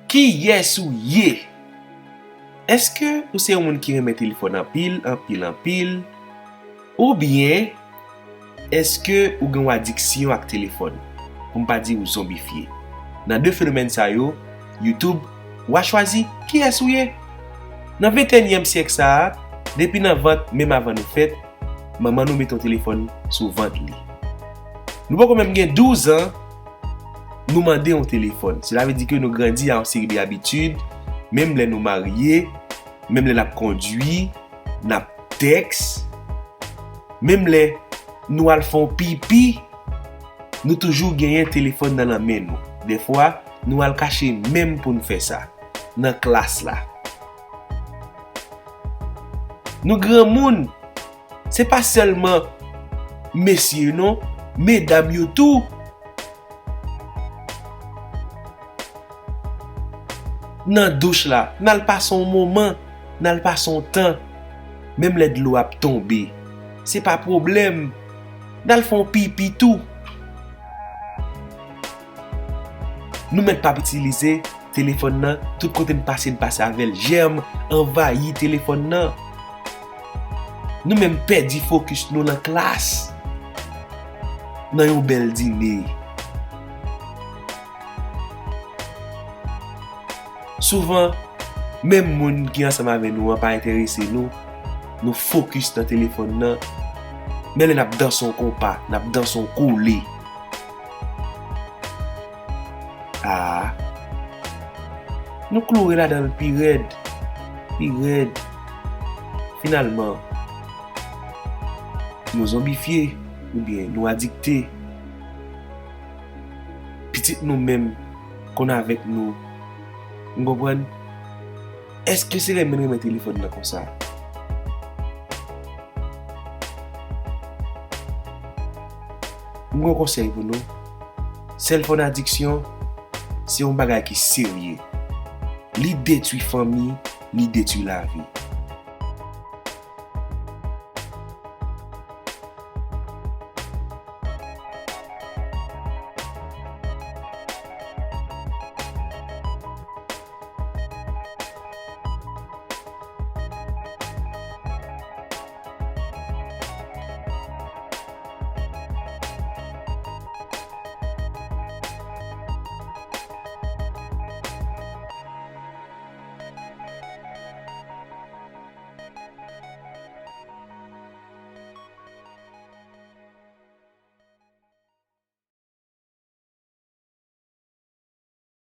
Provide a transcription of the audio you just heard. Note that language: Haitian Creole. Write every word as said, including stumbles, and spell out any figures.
Kiyès ou ye? Èske ou se yon moun ki renmen telefòn anpil, anpil, anpil? Oubyen, èske ou gen yon adiksyon ak telefòn? Pou m pa di ou zonbifye. Nan de fenomèn sa yo, YouTube, w a chwazi kiyès ou ye. Nan ventenyèm syèk sa a, depi nan vant, menm avan nou fèt, manman nou mete yon telefòn sou vant li. Nou poko menm gen douz an, nou mande yon telefòn. Sela vle di ke nou grandi a yon seri de abitid, menm lè nou marye, menm lè n ap kondui, n ap tèks, menm lè nou al fè yon pipi, nou toujou genyen telefòn nan nan men nou. Dèfwa, nou al kache menm pou n fè sa, nan klas la. Nou granmoun, se pa sèlman mesye non, medam yo tou. Nan douch la, n al pase yon moman, n al pase yon tan, menm lè dlo ap tonbe. Se pa pwoblèm, n al fè yon pipi tou. Nou mèt p ap itilize telefòn nan, tout kote n pase, n pase avè l. Jèm anvayi telefòn nan. Nou menm pèdi fokis nou nan klas, nan yon bèl dine. Souvan, menm moun ki ansanm avè nou an pa enterese nou, nou fokis nan telefòn nan, men lè n ap danse yon konpa, n ap danse yon kole. Ah, nou kloure ladan l pi rèd, pi rèd. Finalman, nou zonbifye oubyen nou adikte. Pitit nou menm konn avèk nou. N konprann? Èske se renmen renmen telefòn nan konsa? M gen yon konsèy pou nou. Cellphone adiksyon, se yon bagay ki serye. Li detwi fanmi, li detwi lavi.